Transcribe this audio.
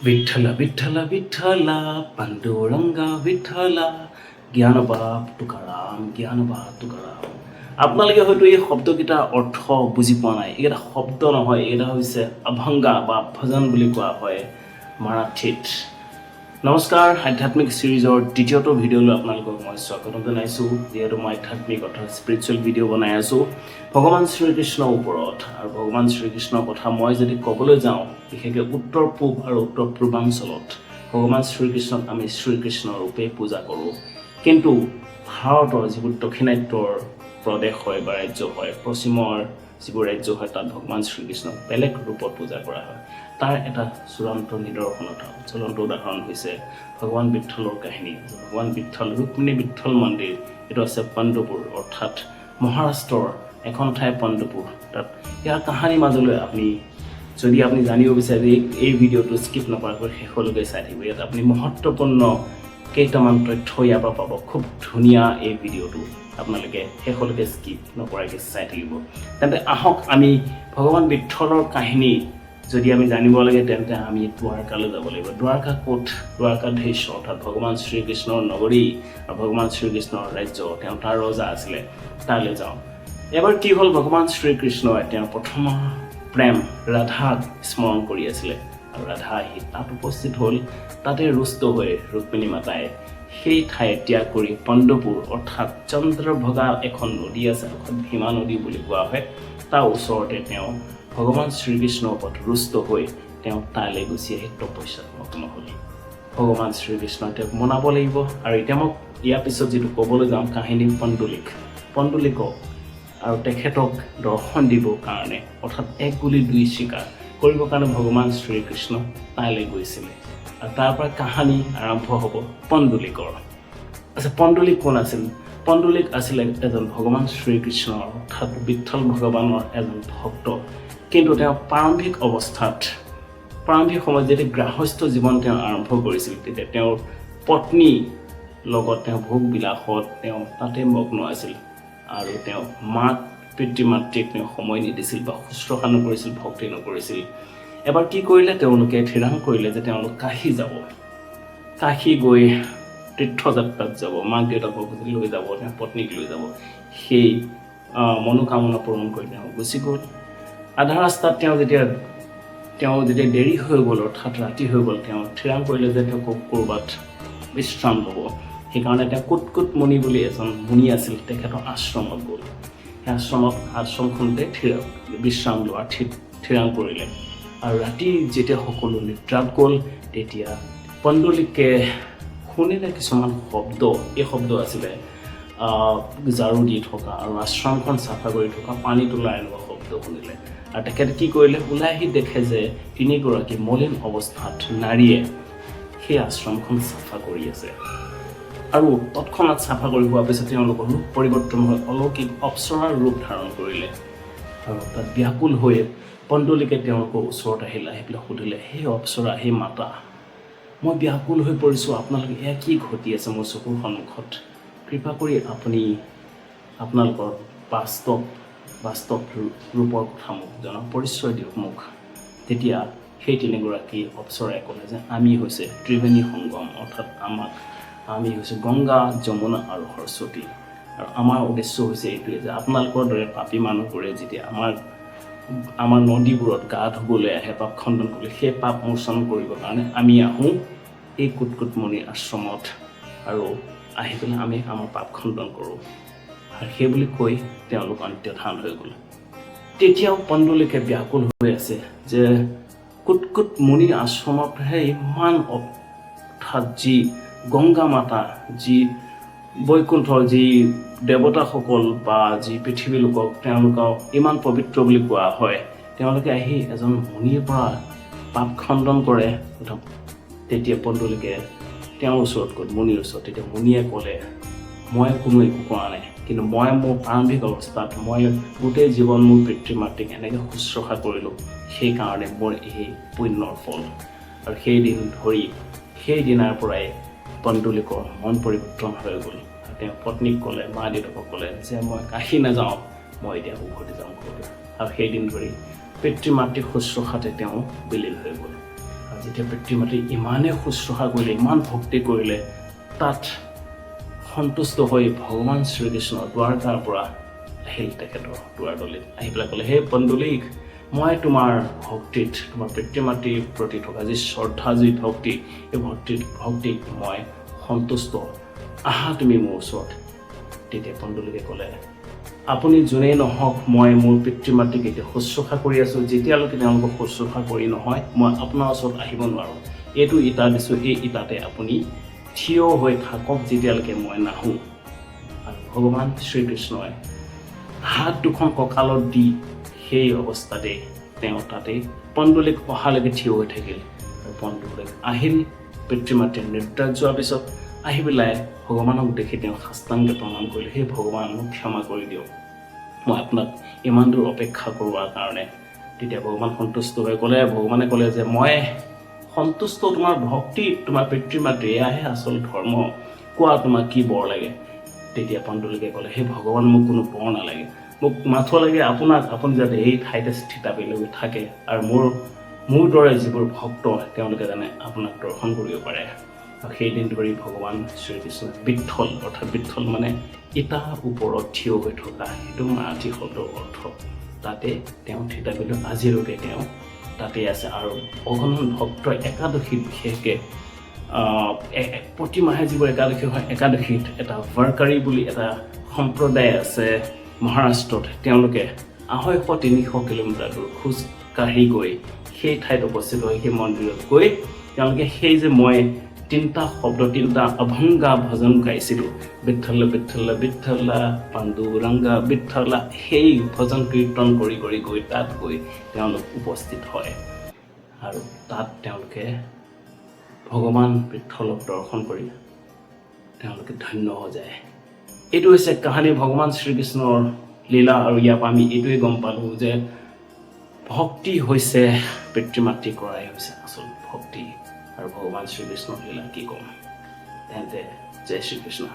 विठ्ठल विठ्ठल विठ्ठला, पांडुरंगा विठ्ठला, জ্ঞানবা তুকাৰাম, জ্ঞানবা তুকাৰাম। আপোনালোকে হয়তো এই শব্দকেইটাৰ অৰ্থ বুজি পোৱা নাই। এইকেইটা শব্দ নহয়, এইকেইটা হৈছে অভংগা বা ভজন বুলি কোৱা হয় মাৰাঠীত। নমস্কাৰ, আধ্যাত্মিক ছিৰিজৰ দ্বিতীয়টো ভিডিঅ'লৈ আপোনালোকক মই স্বাগতম জনাইছোঁ। যিহেতু মই আধ্যাত্মিক অৰ্থাৎ স্পিৰিচুৱেল ভিডিঅ' বনাই আছোঁ ভগৱান শ্ৰীকৃষ্ণৰ ওপৰত, আৰু ভগৱান শ্ৰীকৃষ্ণৰ কথা মই যদি ক'বলৈ যাওঁ, বিশেষকৈ উত্তৰ পূব আৰু উত্তৰ পূৰ্বাঞ্চলত ভগৱান শ্ৰীকৃষ্ণক আমি শ্ৰীকৃষ্ণৰ ৰূপে পূজা কৰোঁ। কিন্তু ভাৰতৰ যিবোৰ দক্ষিণাত্যৰ প্ৰদেশ হয় বা ৰাজ্য হয়, পশ্চিমৰ যিবোৰ ৰাজ্য হয়, তাত ভগৱান শ্ৰীকৃষ্ণক বেলেগ ৰূপত পূজা কৰা হয়। তাৰ এটা চূড়ান্ত নিদৰ্শন অৰ্থাৎ জ্বলন্ত উদাহৰণ হৈছে ভগৱান বিঠ্ঠলৰ কাহিনী। ভগৱান বিঠ্ঠল, ৰুক্মিণী বিঠ্ঠল মন্দিৰ, এইটো আছে পণ্ঢৰপুৰ, অৰ্থাৎ মহাৰাষ্ট্ৰৰ এখন ঠাই পণ্ঢৰপুৰ। তাত ইয়াৰ কাহানীৰ মাজলৈ আপুনি যদি আপুনি জানিব বিচাৰে যে এই ভিডিঅ'টো স্কিপ নকৰাকৈ শেষলৈকে চাই থাকিব। ইয়াত আপুনি মহত্বপূৰ্ণ কেইটামান তথ্য ইয়াৰ পৰা পাব। খুব ধুনীয়া এই ভিডিঅ'টো, আপোনালোকে শেষলৈকে স্কিপ নকৰাকৈ চাই থাকিব। তেন্তে আহক, আমি ভগৱান বিঠ্ঠলৰ কাহিনী যদি আমি জানিব লাগে, তেন্তে আমি দ্বাৰকালৈ যাব লাগিব। দ্বাৰকা ক'ত? দ্বাৰকাধীশ অৰ্থাৎ ভগৱান শ্ৰীকৃষ্ণৰ নগৰী আৰু ভগৱান শ্ৰীকৃষ্ণৰ ৰাজ্য, তেওঁ তাৰ ৰজা আছিলে, তালৈ যাওঁ। এবাৰ কি হ'ল? ভগৱান শ্ৰীকৃষ্ণই তেওঁৰ প্ৰথম প্ৰেম ৰাধাক স্মৰণ কৰি আছিলে আৰু ৰাধা আহি তাত উপস্থিত হ'ল। তাতে ৰুষ্ট হৈ ৰুক্মিণী মাতাই সেই ঠাই ত্যাগ কৰি পণ্ঢৰপুৰ, অৰ্থাৎ চন্দ্ৰভগা এখন নদী আছে, এখন ভীমা নদী বুলি কোৱা হয়, তাৰ ওচৰতে তেওঁ ভগৱান শ্ৰীকৃষ্ণৰ ওপৰত ৰুষ্ট হৈ তেওঁ তালৈ গুচি আহি তপস্যাত মগ্ন হ'ল। ভগৱান শ্ৰীকৃষ্ণই তেওঁক মনাব লাগিব। আৰু এতিয়া মোক ইয়াৰ পিছত যিটো ক'বলৈ যাওঁ কাহিনী, পণ্ডলিকক আৰু তেখেতক দৰ্শন দিবৰ কাৰণে, অৰ্থাৎ এক গুলি দুই চিকাৰ কৰিবৰ কাৰণে ভগৱান শ্ৰীকৃষ্ণ তালৈ গৈছিলে আৰু তাৰ পৰা কাহানী আৰম্ভ হ'ব পণ্ডলিকৰ। আচ্ছা, পণ্ডলিক কোন আছিল? পণ্ডলিক আছিলে এজন ভগৱান শ্ৰীকৃষ্ণৰ, অৰ্থাৎ বিঠ্ঠল ভগৱানৰ এজন ভক্ত। কিন্তু তেওঁ প্ৰাৰম্ভিক অৱস্থাত, প্ৰাৰম্ভিক সময়ত যেতিয়া গাৰ্হস্থ্য জীৱন তেওঁ আৰম্ভ কৰিছিল, তেতিয়া তেওঁৰ পত্নী লগত তেওঁ ভোগ বিলাসত তেওঁ তাতে মগ্ন আছিল আৰু তেওঁ মাক পিতৃ মাতৃক তেওঁ সময় নিদিছিল বা শুশ্ৰূষা নকৰিছিল, ভক্তি নকৰিছিল। এবাৰ কি কৰিলে? তেওঁলোকে থিৰাং কৰিলে যে তেওঁলোক কাশী যাব, কাশী গৈ তীৰ্থযাত্ৰাত যাব, মাক দেউতাকক লৈ যাব, তেওঁ পত্নীক লৈ যাব। সেই মনোকামনা পূৰণ কৰি তেওঁ গুচি গ'ল। আধা ৰাস্তাত তেওঁ যেতিয়া দেৰি হৈ গ'ল, অৰ্থাৎ ৰাতি হৈ গ'ল, তেওঁ থিৰাং কৰিলে যে তেওঁ ক'ৰবাত বিশ্ৰাম ল'ব। সেইকাৰণে তেওঁ কুটকুট মুনি বুলি এজন মুনি আছিল, তেখেতৰ আশ্ৰমত গ'ল। সেই আশ্ৰমত, আশ্ৰমখনতে বিশ্ৰাম লোৱাৰ থিৰাং কৰিলে। আৰু ৰাতি যেতিয়া সকলো নিদ্ৰাত গ'ল, তেতিয়া পণ্ডলিকে শুনিলে কিছুমান শব্দ। এই শব্দ আছিলে ঝাৰু দি থকা আৰু আশ্ৰমখন চাফা কৰি থকা, পানী তোলা, এনেকুৱা শব্দ শুনিলে। আৰু তেখেতে কি কৰিলে? ওলাই আহি দেখে যে তিনিগৰাকী মলিন অৱস্থাত নাৰীয়ে সেই আশ্ৰমখন চাফা কৰি আছে। আৰু তৎক্ষণাত চাফা কৰি হোৱাৰ পিছত তেওঁলোকৰ ৰূপ পৰিৱৰ্তন হৈ অলৌকিক অপ্সৰাৰ ৰূপ ধাৰণ কৰিলে। আৰু তাত ব্যাকুল হৈ পণ্ডলিকে তেওঁলোকৰ ওচৰত আহিল। আহি পেলাই সুধিলে, "হে অপ্সৰা, হে মাতা, মই ব্যাকুল হৈ পৰিছোঁ। আপোনালোকে এয়া কি ঘটি আছে মোৰ চকুৰ সন্মুখত? কৃপা কৰি আপুনি আপোনালোকৰ বাস্তৱ ৰূপৰ কথা মোক জনাওক, পৰিচয় দিয়ক মোক।" তেতিয়া সেই তিনিগৰাকী অপ্সৰাই ক'লে যে আমি হৈছে ত্ৰিবেণী সংগম, অৰ্থাৎ আমি হৈছোঁ গংগা, যমুনা আৰু সৰস্বতী। আৰু আমাৰ উদ্দেশ্য হৈছে এইটোৱে যে আপোনালোকৰ দৰে পাপী মানুহবোৰে যেতিয়া আমাৰ নদীবোৰত গা ধুবলৈ আহে, পাপ খণ্ডন কৰিবলৈ, সেই পাপ মোচন কৰিবৰ কাৰণে আমি আহোঁ এই কুটকুটমণি আশ্ৰমত আৰু আহি পেলাই আমি আমাৰ পাপ খণ্ডন কৰোঁ। আৰু সেই বুলি কৈ তেওঁলোক অন্তৰ্ধান হৈ গ'ল। তেতিয়াও পণ্ডলিকে ব্যাকুল হৈ আছে যে কুটকুট মুনিৰ আশ্ৰমতহে ইমান, অৰ্থাৎ যি গংগা মাতা, যি বৈকুণ্ঠৰ যি দেৱতাসকল বা যি পৃথিৱী লোকক তেওঁলোকক ইমান পবিত্ৰ বুলি কোৱা হয়, তেওঁলোকে আহি এজন মুনিৰ পৰা পাপ খণ্ডন কৰে। অৰ্থাৎ তেতিয়া পণ্ডলিকে তেওঁৰ ওচৰত গ'ল, মুনিৰ ওচৰত। তেতিয়া মুনিয়ে ক'লে, "মই কোনো একো কৰা নাই, কিন্তু মই মোৰ প্ৰাৰম্ভিক অৱস্থাত মই গোটেই জীৱন মোৰ পিতৃ মাতৃক এনেকৈ শুশ্ৰূষা কৰিলোঁ, সেইকাৰণে মোৰ এই পুণ্যৰ ফল।" আৰু সেইদিন ধৰি, সেইদিনাৰ পৰাই পণ্ডলিকৰ মন পৰিৱৰ্তন হৈ গ'ল। আৰু তেওঁ পত্নীক ক'লে, মা দেউতাকক ক'লে যে মই কাশী নাযাওঁ, মই এতিয়া উভতি যাওঁ ঘৰলৈ। আৰু সেইদিন ধৰি পিতৃ মাতৃ শুশ্ৰূষাতে তেওঁ বিলীন হৈ গ'ল। আৰু যেতিয়া পিতৃ মাতৃ ইমানেই শুশ্ৰূষা কৰিলে, ইমান ভক্তি কৰিলে, তাত সন্তুষ্ট হৈ ভগৱান শ্ৰীকৃষ্ণ দ্বাৰকাৰ পৰা আহিল। তেখেতৰ দুৱাৰদলিত আহি পেলাই ক'লে, "হে পণ্ডলিক, মই তোমাৰ ভক্তিত, তোমাৰ পিতৃ মাতৃৰ প্ৰতি থকা যি শ্ৰদ্ধা, যি ভক্তি, এই ভক্তিত মই সন্তুষ্ট। আহা তুমি মোৰ ওচৰত।" তেতিয়া পণ্ডলিকে ক'লে, "আপুনি যোনেই নহওক, মই মোৰ পিতৃ মাতৃক এতিয়া শুশ্ৰূষা কৰি আছোঁ। যেতিয়ালৈকে তেওঁলোকক শুশ্ৰূষা কৰি নহয়, মই আপোনাৰ ওচৰত আহিব নোৱাৰোঁ। এইটো ইটা দিছোঁ, এই ইটাতে আপুনি থিয় হৈ থাকক যেতিয়ালৈকে মই নাহোঁ।" আৰু ভগৱান শ্ৰীকৃষ্ণই হাত দুখন কঁকালত দি সেই অৱস্থাতে তেওঁ তাতে পণ্ডলিক অহালৈকে থিয় হৈ থাকিল। আৰু পণ্ডলিক আহিল। পিতৃ মাতৃৰ নিদ্ৰাত যোৱাৰ পিছত আহি পেলাই ভগৱানক দেখি তেওঁ সাষ্টাংগে প্ৰণাম কৰিলে, "সেই ভগৱান, মোক ক্ষমা কৰি দিয়ক, মই আপোনাক ইমান দূৰ অপেক্ষা কৰোৱাৰ কাৰণে।" তেতিয়া ভগৱান সন্তুষ্ট হৈ ক'লে, ভগৱানে ক'লে যে মই সন্তুষ্ট তোমাৰ ভক্তিত, তোমাৰ পিতৃ মাতৃ, এয়াহে আচল ধৰ্ম। কোৱা, তোমাক কি বৰ লাগে? তেতিয়া পণ্ডলিকে ক'লে, "সেই ভগৱান, মোক কোনো বৰ নালাগে। মোক মাথো লাগে আপোনাক। আপুনি যাতে এই ঠাইতে থিতাপি লৈ থাকে আৰু মোৰ দৰে যিবোৰ ভক্ত, তেওঁলোকে যেনে আপোনাক দৰ্শন কৰিব পাৰে।" আৰু সেইদিন ধৰি ভগৱান শ্ৰীকৃষ্ণ বিঠ্ঠল, অৰ্থাৎ বিঠ্ঠল মানে ইটা ওপৰত থিয় হৈ থকা, সেইটো মাৰাঠী শব্দৰ অৰ্থ। তাতে তেওঁ থিতাপি লৈ আজিলৈকে তেওঁ তাতেই আছে। আৰু অগণন ভক্তই একাদশীত বিশেষকৈ, প্ৰতি মাহে যিবোৰ একাদশী হয়, একাদশীত এটা ৱাৰকাৰী বুলি এটা সম্প্ৰদায় আছে মহাৰাষ্ট্ৰত, তেওঁলোকে 250-300 কিলোমিটাৰ দূৰ খোজ কাঢ়ি গৈ সেই ঠাইত উপস্থিত হৈ সেই মন্দিৰত গৈ তেওঁলোকে সেই যে মই তিনিটা শব্দ, তিনিটা অভংগা ভজন গাইছিলোঁ, "বিঠ্ঠল বিঠ্ঠল বিঠ্ঠলা পাণ্ডুৰংগা বিঠ্ঠলা", সেই ভজন কীৰ্তন কৰি কৰি গৈ তাত গৈ তেওঁলোক উপস্থিত হয়। আৰু তাত তেওঁলোকে ভগৱান বিঠ্ঠলক দৰ্শন কৰি তেওঁলোকে ধন্য হৈ যায়। এইটো হৈছে কাহানী ভগৱান শ্ৰীকৃষ্ণৰ লীলা। আৰু ইয়াৰ পৰা আমি এইটোৱে গম পালোঁ যে ভক্তি হৈছে পিতৃ মাতৃ কৰাই হৈছে আচল ভক্তি। আৰু ভগৱান শ্ৰীকৃষ্ণৰ লীলা কি ক'ম? তেন্তে জয় শ্ৰীকৃষ্ণ।